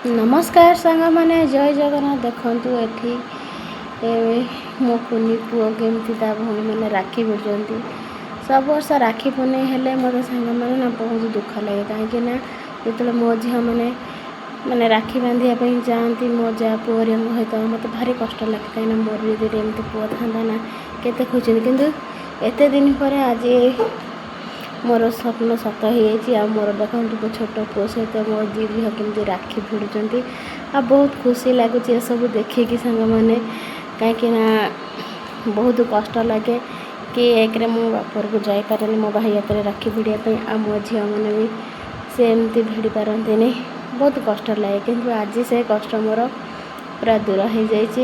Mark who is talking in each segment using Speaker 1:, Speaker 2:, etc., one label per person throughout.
Speaker 1: ନମସ୍କାର ସାଙ୍ଗମାନେ, ଜୟ ଜଗନ୍ନାଥ। ଦେଖନ୍ତୁ, ଏଠି ମୋ କୁନି ପୁଅ କେମିତି ତା ଭଉଣୀମାନେ ରାକ୍ଷୀ ଭିଡ଼ୁଛନ୍ତି। ସବୁ ବର୍ଷ ରାକ୍ଷୀ ପୁନେଇ ହେଲେ ମୋତେ ସାଙ୍ଗମାନେ ନା ବହୁତ ଦୁଃଖ ଲାଗେ, କାହିଁକି ନା ଯେତେବେଳେ ମୋ ଝିଅମାନେ ମାନେ ରାକ୍ଷୀ ବାନ୍ଧିବା ପାଇଁ ଯାଆନ୍ତି ମୋ ଯା ପୁଅ ହେରିକାଙ୍କ ସହିତ, ମୋତେ ଭାରି କଷ୍ଟ ଲାଗେ। କାହିଁକିନା ମୋର ବି ଯଦି ଏମିତି ପୁଅ ଥାନ୍ତା ନା, କେତେ ଖୁସି। କିନ୍ତୁ ଏତେ ଦିନ ପରେ ଆଜି ମୋର ସ୍ୱପ୍ନ ସତ ହେଇଯାଇଛି। ଆଉ ମୋର ଦେଖନ୍ତୁ, ମୋ ଛୋଟ ପୁଅ ସହିତ ମୋ ଦୁଇ ଝିଅ କେମିତି ରାକ୍ଷୀ ଭିଡ଼ୁଛନ୍ତି ଆଉ ବହୁତ ଖୁସି ଲାଗୁଛି ଏସବୁ ଦେଖିକି ସାଙ୍ଗମାନେ। କାହିଁକି ନା ବହୁତ କଷ୍ଟ ଲାଗେ କି ଏକରେ ମୁଁ ବାପଘରକୁ ଯାଇପାରେନି ମୋ ଭାଇ ହାତରେ ରାକ୍ଷୀ ଭିଡ଼ିବା ପାଇଁ, ଆଉ ମୋ ଝିଅମାନେ ବି ସେ ଏମିତି ଭିଡ଼ି ପାରନ୍ତିନି। ବହୁତ କଷ୍ଟ ଲାଗେ, କିନ୍ତୁ ଆଜି ସେ କଷ୍ଟ ମୋର ପୁରା ଦୂର ହେଇଯାଇଛି।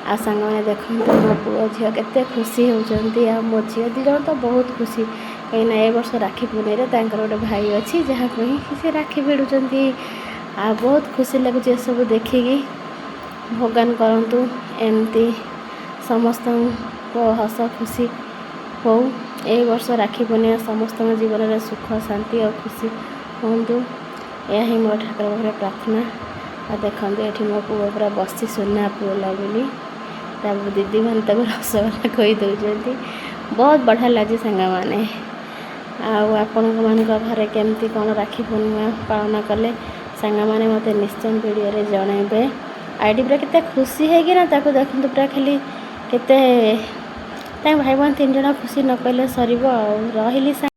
Speaker 1: ଆଉ ସାଙ୍ଗମାନେ, ଦେଖନ୍ତୁ, ମୋ ପୁଅ ଝିଅ କେତେ ଖୁସି ହେଉଛନ୍ତି। ଆଉ ମୋ ଝିଅ ଦୁଇ ଜଣ ତ ବହୁତ ଖୁସି, କାହିଁକିନା ଏ ବର୍ଷ ରାକ୍ଷୀ ପୁନେଇରେ ତାଙ୍କର ଗୋଟେ ଭାଇ ଅଛି, ଯାହା ପାଇଁ ସେ ରାକ୍ଷୀ ଭିଡ଼ୁଛନ୍ତି। ଆଉ ବହୁତ ଖୁସି ଲାଗୁଛି ଏସବୁ ଦେଖିକି। ଭଗବାନ କରନ୍ତୁ ଏମିତି ସମସ୍ତଙ୍କ ହସ ଖୁସି ହଉ। ଏଇ ବର୍ଷ ରାକ୍ଷୀ ପୂର୍ଣ୍ଣିମା ସମସ୍ତଙ୍କ ଜୀବନରେ ସୁଖ, ଶାନ୍ତି ଆଉ ଖୁସି ହୁଅନ୍ତୁ, ଏହା ହିଁ ମୋ ଠାକୁର ପାଖରେ ପ୍ରାର୍ଥନା। ଆଉ ଦେଖନ୍ତୁ, ଏଠି ମୋ ପୁଅ ପୁରା ବସି ସୁନା ପୁଅ ଲାଗୁନି। ତା ଦିଦିମାନେ ତାକୁ ରସଗୋଲା ଖୋଇ ଦେଉଛନ୍ତି। ବହୁତ ବଢ଼ିଆ ଲାଗୁଛି ସାଙ୍ଗମାନେ। ଆଉ ଆପଣଙ୍କ ମାନଙ୍କ ଘରେ କେମିତି କ'ଣ ରାକ୍ଷୀ ପୂର୍ଣ୍ଣିମା ପାଳନ କଲେ ସାଙ୍ଗମାନେ, ମୋତେ ନିଶ୍ଚୟ ଭିଡ଼ିଓରେ ଜଣାଇବେ। ଆଉ ଏଠି ପୁରା କେତେ ଖୁସି ହେଇକିନା ତାକୁ ଦେଖନ୍ତୁ, ପୁରା ଖାଲି କେତେ ତାଙ୍କ ଭାଇ ଭଉଣୀ ତିନି ଜଣ ଖୁସି, ନ କହିଲେ ସରିବ। ଆଉ ରହିଲି।